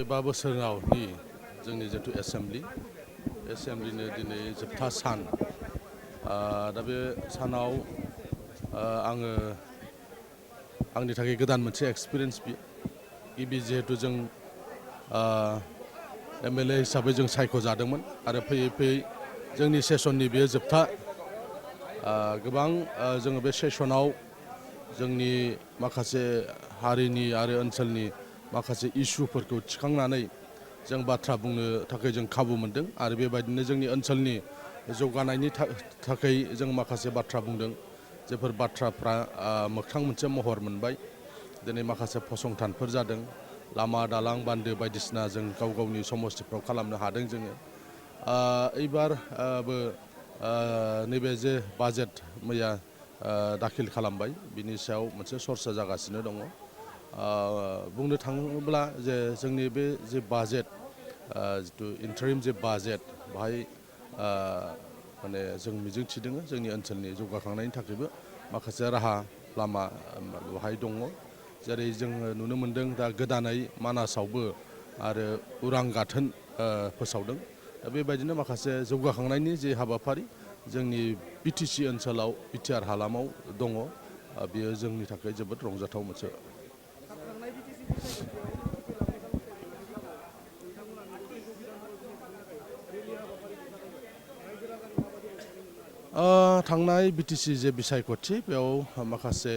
बे 5 बोसोरावनि जोंनि जिथु एसेम्ब्लिनो दिनै जोबथा सान दा बे सानाव आङो आंनि थाखाय गोदान मोनसे एक्सपिरियेन्स गिबि जिहेतु जों MLA हिसाबै जों सायख'जादोंमोन आरो फैयै फैयै जोंनि सेसननि बेयो जोबथा गोबां जोङो बे सेसनाव जोंनि माखासे हारिनि आरो ओनसोलनि माखासे इस्युफोरखौ थिखांनानै जों बाथ्रा बुंनो थाखाय जों खाबु मोनदों आरो बेबायदिनो जोंनि ओनसोलनि जौगानायनि थाखाय जों माखासे बाथ्रा बुंदों जेफोर बाथ्राफ्रा मोगथां मोनसे महर मोनबाय दिनै माखासे फसंथानफोर जादों लामा दालां बान्दो बायदिसिना जों गाव गावनि समस्थिफ्राव खालामनो हादों जोङो एबारबो नैबे जे बाजेट मैया दाखिल खालामबाय बिनि सायाव मोनसे सरसा जागासिनो दङ बुंनो थाङोब्ला जे जोंनि बे जे बाजेट जिथु इन्टारिम जे बाजेट बाहाय माने जों मिजिंथिदों जोंनि ओनसोलनि जौगाखांनायनि थाखायबो माखासे राहा लामा बेवहाय दङ जेरै जोङो नुनो मोन्दों दा गोदानै मानासावबो आरो उरां गाथोन फोसावदों दा बेबायदिनो माखासे जौगाखांनायनि जे हाबाफारि जोंनि BTC ओनसोलाव BTR हालामाव दङ बेयो जोंनि थाखाय जोबोद रंजाथाव मोनसे थांनाय BTC जे बिसायख'थि बेयाव माखासे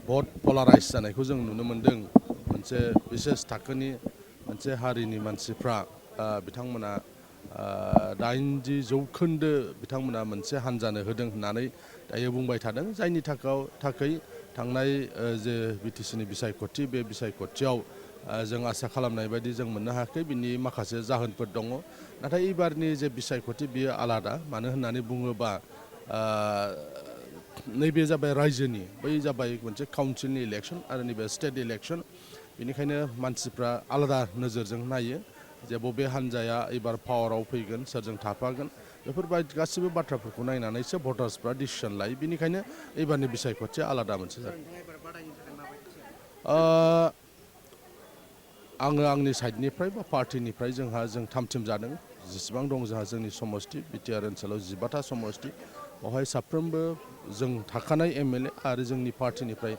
भट पलाराइज जानायखौ जों नुनो मोन्दों मोनसे बिसेस थाखोनि मोनसे हारिनि मानसिफ्रा बिथांमोना 80% बिथांमोना मोनसे हान्जानो होदों होननानै दायो बुंबाय थादों जायनि थाखाय थांनाय जे BTCनि बिसायख'थि बे बिसायख'थियाव जों आसा खालामनाय बायदि जों मोननो हायाखै बिनि माखासे जाहोनफोर दङ नाथाय एबारनि जे बिसायख'थि बियो आलादा मानो होननानै बुङोबा नैबे जाबाय रायजोनि बै जाबाय मोनसे काउन्सिलनि इलेक्सन आरो नैबे स्टेट इलेक्सन बेनिखायनो मानसिफ्रा आलादा नोजोरजों नायो जे बबे हान्जाया एबार पावाराव फैगोन सोरजों थाफागोन बेफोरबायदि गासिबो बाथ्राफोरखौ नायनानैसो भटार्सफ्रा डिसिसन लायो बेनिखायनो एबारनि बिसायख'थिया आलादा मोनसे जागोन आङो आंनि साइडनिफ्राय बा पार्टिनिफ्राय जों थामथिम जादों जेसेबां दं जोंहा जोंनि समस्ति BTR ओनसोलाव 15टा समस्ति बेवहाय साफ्रोमबो जों थाखानाय MLA आरो जोंनि पार्टिनिफ्राय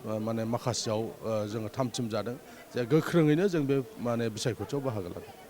माने माखासेयाव जोङो थामथिम जादों जे गोख्रोङैनो जों बे माने बिसायख'थियाव बाहागो लादों